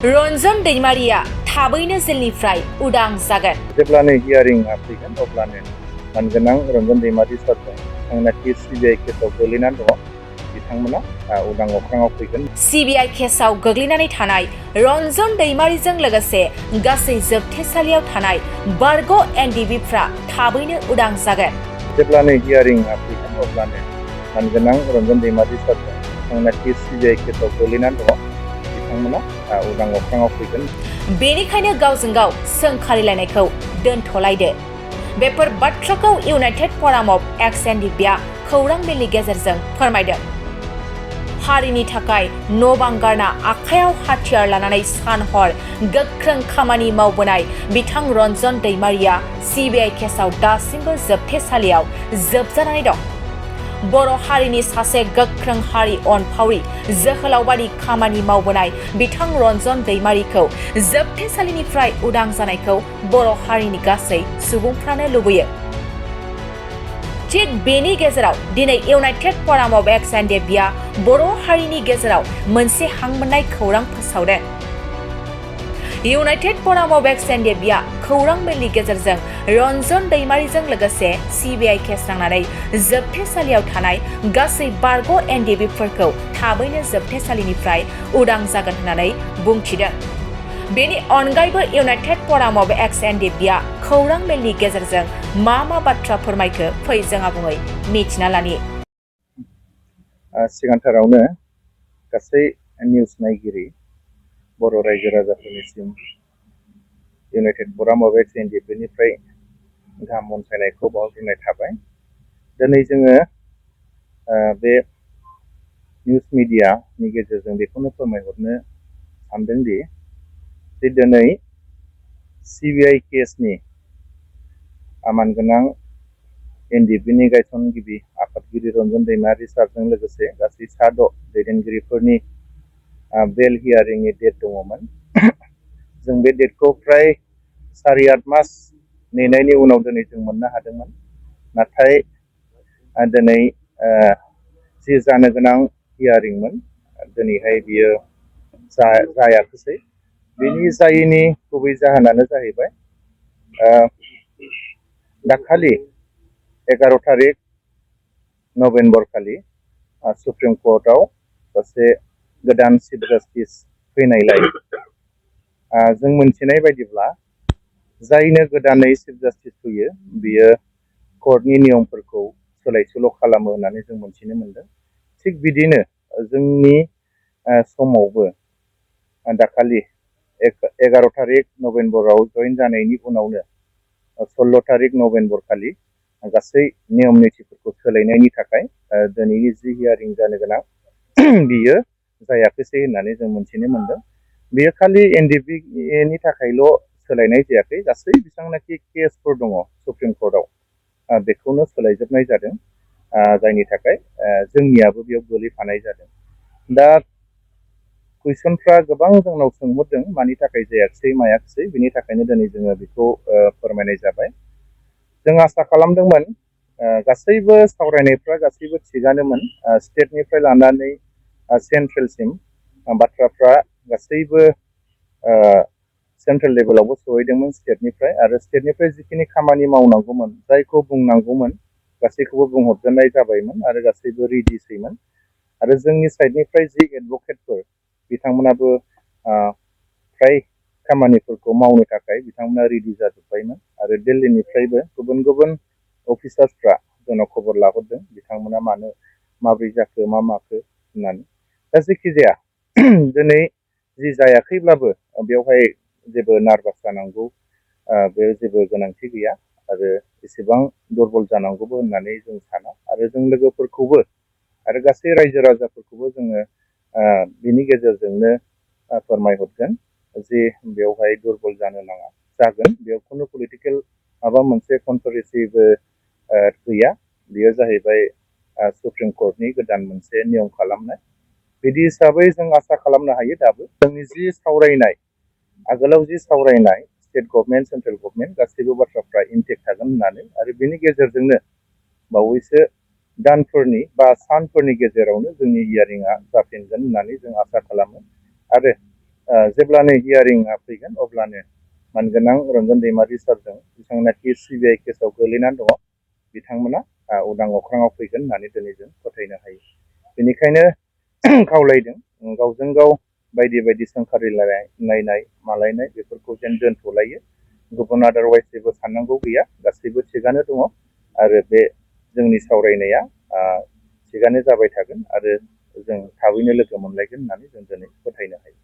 रनजन दैमारिया थाबैनो जेलनिफ्राय उदां जागोन। जेब्लानो हियारिंआ फैगोन अब्लानो मानगोनां रनजन दैमारि सारजों आंनाखि CBI केसआव गोग्लैनानै दङ बिथांमोना उदां अख्राङाव फैगोन। CBI केसआव गोग्लैनानै थानाय रनजन दैमारिजों लोगोसे गासै जोबथेसालियाव थानाय बारग' NDFBफ्रा थाबैनो उदां जागोन। जेब्लानो हियारिंआ फैगोन अब्लानो मानगोनां रनजन दैमारि सारजों आंनाखि CBI केसआव गोग्लैनानै दङ बिथांमोना उदां अख्राङाव फैगोन। बेनिखायनो गावजों गाव सोंखारिलायनायखौ दोनथ'लायदो। बेफोर बाथ्राखौ इउनाइटेड फराम अफ एक्स NDFBआ खौरां मेलनि गेजेरजों फोरमायदों। हारिनि थाखाय न' बां गारना आखायाव हाथियार लानानै सान-हर गोख्रों खामानि मावबोनाय बिथां रनजन दैमारिया CBI केसआव दासिमबो जोबथेसालियाव जोबजानानै दं। बर' हारिनि सासे गोख्रों हारि अनफावरि जोहोलावबादि खामानि मावबोनाय बिथां रनजन दैमारिखौ जोबथेसालिनिफ्राय उदां जानायखौ बर' हारिनि गासै सुबुंफ्रानो लुबैयो। थिग बेनि गेजेराव दिनै इउनाइटेड फराम अफ एक्स NDFBआ बर' हारिनि गेजेराव मोनसे हां मोननाय खौरां फोसावदों। इउनाइटेड फराम अफ एक्स NDFBआ खौरां मेलनि गेजेरजों रनजन दैमारिजों लोगोसे CBI केस नांनानै जोबथेसालियाव थानाय गासै बारग' NDFBफोरखौ थाबैनो जोबथेसालिनिफ्राय उदां जागोन होननानै बुंथिदों। बेनि अनगायैबो इउनाइटेड फराम अफ एक्स NDFBआ खौरां मेलनि गेजेरजों मा बाथ्रा फोरमायखो फै जों आबुङै मिथिना लानि। सिगांथारावनो गासै निउस नायगिरि बर' रायजो राजाफोरनिसिम इउनाइटेड फराम अफ एक्स NDFBनिफ्राय गाहाम अनसायनायखौ बावहरनाय थाबाय। दिनै जोङो बे निउस मिडियानि गेजेरजों बेखौनो फोरमायहरनो सानदोंदि जे दिनै CBI केसनि मानगोनां NDFBनि गायसनगिरि आफादगिरि रनजन दैमारि सारजों लोगोसे गासै 6 दैदेनगिरिफोरनि बेल हियारिंनि डेट दङमोन। जों बे डेटखौ फ्राय 7-8 मास नेनायनि उनाव दिनै जों मोननो हादोंमोन। नाथाय दिनै जि जानो गोनां हियारिंमोन दिनैहाय बियो जायाखिसै। बेनि जायैनि गुबै जाहोनानो जाहैबाय दाखालि 11 थारिख नभेम्बर खालि सुप्रिम कर्टआव सासे गोदान चिफ जास्टिस फैनायलाय जों मोनथिनाय बायदिब्ला जायनो गोदानै चिफ जास्टिस फैयो बियो कर्टनि नियमफोरखौ सोलाय-सोल' खालामो होननानै जों मोनथिनो मोनदों। थिग बिदिनो जोंनि समावबो दाखालि 11 थारिख नभेम्बराव जइन जानायनि उनावनो 16 थारिख नभेम्बर खालि गासै नियम नितिफोरखौ सोलायनायनि थाखाय दिनैनि जि हियारिं जानो गोनां बियो जायाखैसै होननानै जों मोनथिनो मोनदों। बेयो खालि NDFBनि थाखायल' सोलायनाय जायाखै, गासै बेसेबांनाखि केसफोर दङ सुप्रिम कर्टआव बेखौनो सोलायजोबनाय जादों। जायनि थाखाय जोंनियाबो बेयाव गोलैफानाय जादों। दा कुइसनफ्रा गोबां जोंनाव सोंहरदों मानि थाखाय जायाखिसै मायाखिसै, बिनि थाखायनो दिनै जोङो बेखौ फोरमायनाय जाबाय। जों आसा खालामदोंमोन गासैबो सावरायनायफ्रा गासैबो थिगानोमोन। स्टेटनिफ्राय लानानै सेन्ट्रेलसिम बाथ्राफ्रा गासैबो सेन्ट्रेल लेभेलावबो सहैदोंमोन स्टेटनिफ्राय, आरो स्टेटनिफ्राय जिखिनि खामानि मावनांगौमोन जायखौ बुंनांगौमोन गासैखौबो बुंहरजोबनाय जाबायमोन आरो गासैबो रेडिसैमोन। आरो जोंनि साइडनिफ्राय जि एडभकेटफोर बिथांमोनाबो फ्राय खामानिफोरखौ मावनो थाखाय बिथांमोना रेडि जाजोब्बायमोन। आरो दिल्लीनिफ्रायबो गुबुन गुबुन अफिसार्सफ्रा जोंनाव खबर लाहरदों बिथांमोना माब्रै जाखो मा माखो होननानै। दा जेखि जाया दिनै जि जायाखैब्लाबो बेवहाय जेबो नार्भास जानांगौ बे जेबो गोनांथि गैया आरो एसेबां दुरबल जानांगौबो होननानै जों साना। आरो जों लोगोफोरखौबो आरो गासै रायजो राजाफोरखौबो जोङो बिनि गेजेरजोंनो फोरमायहरगोन जे बेवहाय दुरबल जानो नाङा। जागोन, बेयाव खुनु पलिटिकेल माबा मोनसे कन्ट्रभारसिबो गैया। बेयो जाहैबाय सुप्रिम कर्टनि गोदान मोनसे नियम खालामनाय। बिदि हिसाबै जों आसा खालामनो हायो दाबो जोंनि जि सावरायनाय आगोलाव जि सावरायनाय स्टेट गभर्नमेन्ट सेन्ट्रेल गभर्नमेन्ट गासैबो बाथ्राफ्रा इनटेक्ट थागोन होननानै, आरो बेनि गेजेरजोंनो बावैसो दानफोरनि बा सानफोरनि गेजेरावनो जोंनि हियारिंआ जाफिनगोन होननानै जों आसा खालामो। आरो जेब्लानो हियारिंआ फैगोन अब्लानो मानगोनां रनजन दैमारि सारजों जेसेबांनाखि CBI केसाव गोलैनानै दङ बिथांमोना उदां अख्राङाव फैगोन होननानै दिनै जों फोथायनो हायो। बेनिखायनो खावलायदों गावजों गाव बायदि बायदि सोंखारिलायनाय मालायनाय बेफोरखौ जेन दोनथ'लायो। गुबुन आदारवाइस जेबो साननांगौ गैया, गासैबो थिगानो दङ आरो बे जोंनि सावरायनाया थिगानो जाबाय थागोन आरो जों थाबैनो लोगो मोनलायगोन होननानै जों दिनै फोथायनो हायो।